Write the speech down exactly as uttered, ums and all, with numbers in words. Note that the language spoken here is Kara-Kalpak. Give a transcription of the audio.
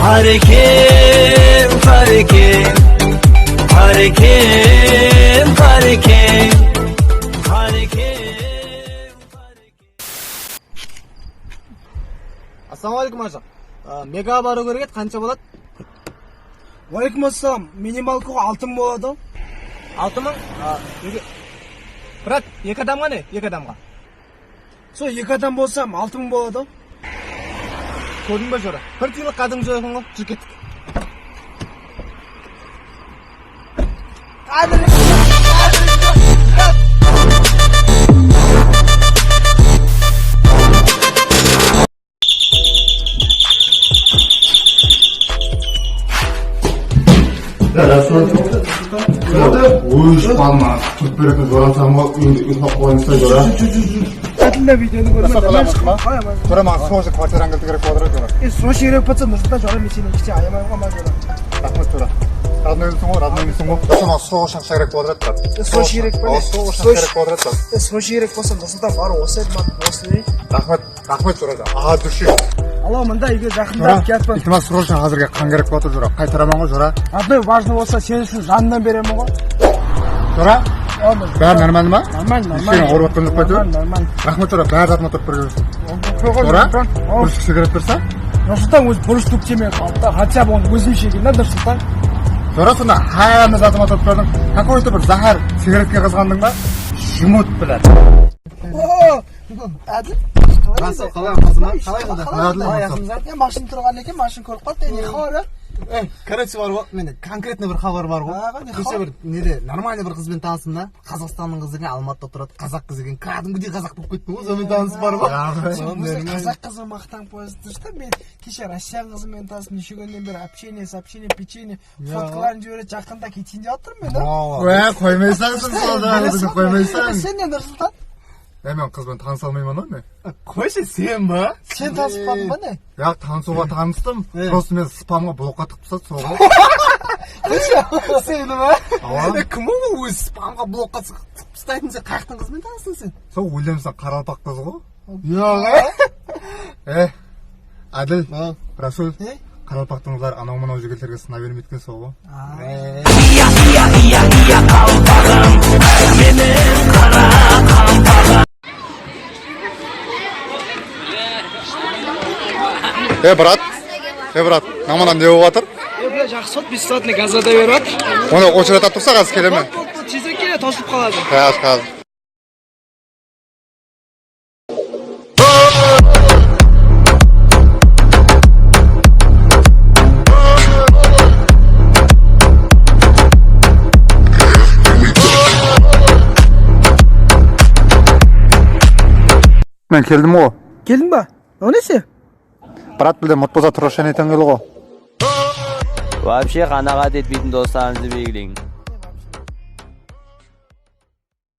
Qarekem, Qarekem, Qarekem, Qarekem, Qarekem. Assalamu aleykum, ajaq. A, Mega barıw kerek edi, qansha boladı? Wa aleykum assalam. Minimalka altı mıń boladı. Altı mıń? A, nege? Brat, eki adamǵa ne? Eki adamǵa. Sol eki adam bolsam, altı mıń boladı. Kórdiń be, jora? Bir tıyıqlıq qádimgi joyxın ǵoy, júr kettik. Ósh palma, túrip beretin jorasań ba, úyimdi uylap qoyayınsa, jora. Qádimde videonı kórmey. Jora, maǵan srocno kvartirań kelti kerek bolıp atır, jora. E, srocno kerek bolsa, Nursultan, jora, men seni kishi ayamay qoyma, jora. Raxmet, jora. Radnoymısıń ǵoy, radnoymısıń ǵoy. Jora, maǵan srocno aqsha kerek bolıp atır. E, srocno kerek pa? Srocno aqsha kerek bolıp atır. E, srocno kerek bolsa, Nursultan, bar, usı edi, usı. Raxmet. Raxmet, jora. От души. Alaw, mında úyge jaqında alıp kiyatpan. Iltimas, srocno házirge qan kerek bolıp atır, jora. Qaytaraman ǵoy, jora. Одно важно bolsa, sen ushın janımnan beremen ǵoy. Jora. Bári normalno ma? Normal, normal. Eshkeń awırıp atqan joq pa, jora? Normal, normal. Raxmet, jora, bári zatıma turıp bergen ushın. Jora, burısh sigaret berse? Nursultan ózi burısh túptemey qalıptı. Хотя бы onı ózim shegen da, Nursultan. Jora, sonda hámme zatıma turıp berdiń. Какой-то bir záhár sigaretke qızǵandıń ba? Jumıt bilen. Ádil. Nasıl, qalay, Qazıma? Qalay, qalay? Ádil, qalay, Qazıma? Ya, mashina turǵan eken, mashina kórip qaldı. Ne xabar, a? Ey, короче, bar ǵoy, mende конкретно bir xabar bar ǵoy. Aǵa, ne xabar? Kеше bir nede, нормальный bir qız benen tanıstım da. Qazaqstannıń qızı eken, Almatıda turadı. Qazaq qızı eken, kádimgidey qazaq bolıp kettim ǵoy, sonıń menen tanıs bar ǵoy. Ya, ózi qazaq qızı maqtań qoyasız, durıs ta, men keshe Rossiyanıń qızı menen tanıstım, neshe kúnnen beri общение, сообщение, печенье, fotkaların jiberedi, jaqında keteyin dep atırman men da. Wa, qoymaysań sen, sol da, bizni qoymaysań. Sen ne, Nursultan? Ya, men qız benen tanısa almayman ǵoy men. Qoyshı, sen ba? Sen tanısıp qaldıń ba ne? Ya, tanısıwǵa tanıstım. Просто meni spamǵa blokqa tıqıp tasladı, sol ǵoy. Qoyshı, seni ma? Awa. E, kim ol ózi spamǵa blokqa tıqıp taslaytın, sen qayaqtıń qızı menen tanıstıń sen? Sol Williamstan qaraqalpaq qız ǵoy. Yoq, e? E, Ádil, Rasul, qaraqalpaqtıń qızları anaw-mınaw jigitlerge sına bermeydi eken, sol ǵoy. E, brat, e, brat, namanam ne bolıp atır? E, bile, jaqsı, bes saatnıy gazada berip atır. Onı очередь tursa, házir kelemen. Bol, bol, bol, tezirek kele, tosılıp qaladı. Házir, házir. Men keldim ǵo. Keldiń ba? O nesi? Brat, bildim, mırt bolsa turıs sháne eten qıylı ǵo. Вообще qanaǵat etpeytin doslarıńızdı belgileń.